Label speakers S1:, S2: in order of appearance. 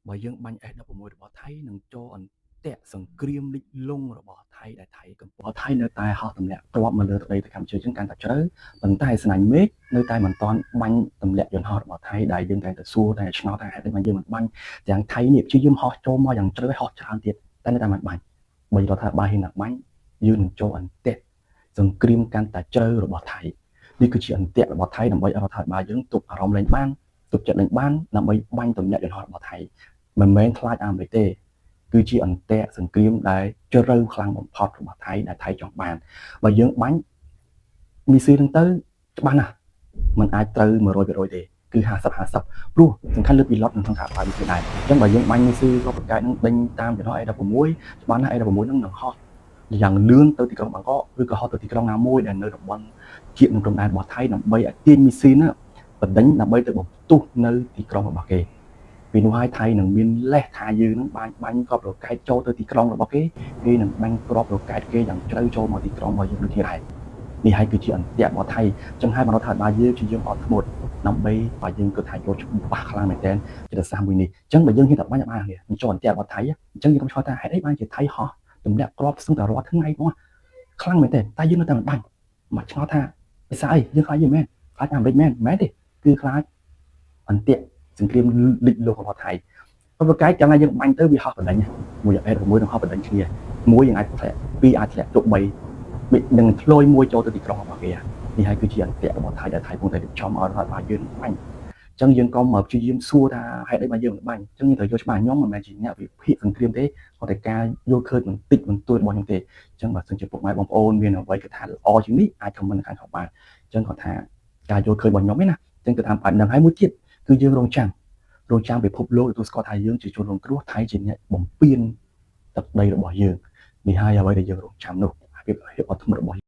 S1: បើយើងបាញ់ F16 របស់ថៃនឹងចូលអន្ទាក់សង្គ្រាមលិចលង់របស់ថៃដែលថៃកំពុងថៃនៅតែហោះទម្លាក់គ្រាប់មកលើទឹកដីកម្ពុជាជាងកាន់តែជ្រៅប៉ុន្តែស្នាញ់មេឃនៅតែមិនទាន់បាញ់ទម្លាក់យន្តហោះរបស់ថៃដែលយើងតែតែសួរតែឆ្ងល់ថាហេតុអីបានយើងមិនបាញ់ទាំងថៃនេះព្យាយាមហោះចូលមកយ៉ាងជ្រៅហោះច្រើនទៀតតែនៅតែមិនបាញ់បើរដ្ឋាភិបាលហ៊ានតែបាញ់យើងនឹងចូលអន្ទាក់សង្គ្រាមកាន់តែជ្រៅរបស់ថៃនេះគឺជាអន្ទាក់របស់ថៃដើម្បីឲ្យរដ្ឋាភិបាលយើងទប់អារម្មណ៍លែងបានទប់ចិត្តលែងបានដើម្បីបាញ់ទម្លាក់យន្តហោះរបស់ថៃមិនមែនខ្លាចអាមេរិកទេគឺជាអន្ទាក់សង្គ្រាមដែលជ្រៅខ្លាំងបំផុតរបស់ថៃដែលថៃចង់បានបើយើងបាញ់មីស៊ីលហ្នឹងទៅច្បាស់ណាស់มันអាចត្រូវ100%ទេគឺ50 50ព្រោះសំខាន់លើពីឡុតនៅក្នុងសហព័ន្ធនេះដែរអញ្ចឹងបើយើងបាញ់មីស៊ីលគ្រាប់រ៉ុកែតហ្នឹងដេញតាមយន្តហោះ A16 ច្បាស់ណាស់ A16 ហ្នឹងនឹងហោះយ៉ាងលឿនទៅទីក្រុងបាងកកឬក៏ហោះទៅទីក្រុងណាមួយដែលនៅតំបន់ជានឹងព្រំដែនរបស់ថៃដើម្បីឲ្យទាញមីស៊ីលហ្នឹងបណ្ដេញដើម្បីទៅបំផ្ទុះនៅទីក្រុងរបស់គេពីនោះហើយថៃនឹងមានលេសថាយើងនឹងបាញ់បាញ់គ្រាប់រ៉ុកែតចូលទៅទីក្រុងរបស់គេគេនឹងបាញ់គ្រាប់រ៉ុកែតគេយ៉ាងជ្រៅចូលមកទីក្រុងរបស់យើងដូចគ្នាដែរនេះហើយគឺជាអន្ទាក់របស់ថៃចឹងហើយរដ្ឋាភិបាលយើងជាយើងអត់ធ្មត់ដើម្បីបើយើងគិតថាយកច្បាស់ខ្លាំងមែនទែនចិត្តសាស្ត្រមួយនេះអញ្ចឹងបើយើងហ៊ានតែបាញ់បាននេះចូលអន្ទាក់របស់ថៃអញ្ចឹងយើងកុំឆ្ងល់ថាហេតុអីបានជាថៃហោះទម្លាក់គ្រាប់ស្ទើរតែរាល់ថ្ងៃហ្មងខ្លាំងមែនទែនតែយើងនៅតែមិនបាញ់មកឆ្ងល់ថាភាសាអីយើងខ្លាចយើងមែនខ្លាចអាមេរិកមែនមែនទេគឺខ្លាចអន្ទាក់សង្គ្រាមលិចលោករបស់ថៃព្រោះកាយកាលណាយើងបាញ់ទៅវាហោះបណ្ដេញមួយអេតមួយនឹងហោះបណ្ដេញគ្នាមួយយើងអាចធ្លាក់ពីរអាចធ្លាក់ទោះបីនឹងធ្លុយមួយចូលទៅទីក្រុងរបស់គេនេះហើយគឺជាអន្ទាក់របស់ថៃដែលថៃកំពុងតែរៀបចំឲ្យរដ្ឋបាលយើងបាញ់អញ្ចឹងយើងកុំមកព្យាយាមសួរថាហេតុអីបានយើងមិនបាញ់អញ្ចឹងយើងត្រូវយល់ច្បាស់ខ្ញុំមិនមែនជាអ្នកវិភាគសង្គ្រាមទេគាត់តែការយល់ឃើញបន្តិចបន្តួចរបស់ខ្ញុំទេអញ្ចឹងបើសិនជាពុកម៉ែបងប្អូនមានអ្វីគិតថាល្អជាងនេះអាច comment ខាងក្រោមបានអញ្ចឹងគាត់ថាការយល់ឃើញរបស់ខ្ញុំឯណាអញ្ចឹងគឺថាបែបហ្នឹងហើយមួយទៀតគឺយើងរងចាំរងចាំពិភពលោកទទួលស្គាល់ថាយើងជាជនរងគ្រោះថៃជាអ្នកបំពានទឹកដីរបស់យើងនេះហើយអ្វីដែលយើងរងចាំនោះភាពភាពអត់ធ្មត់របស់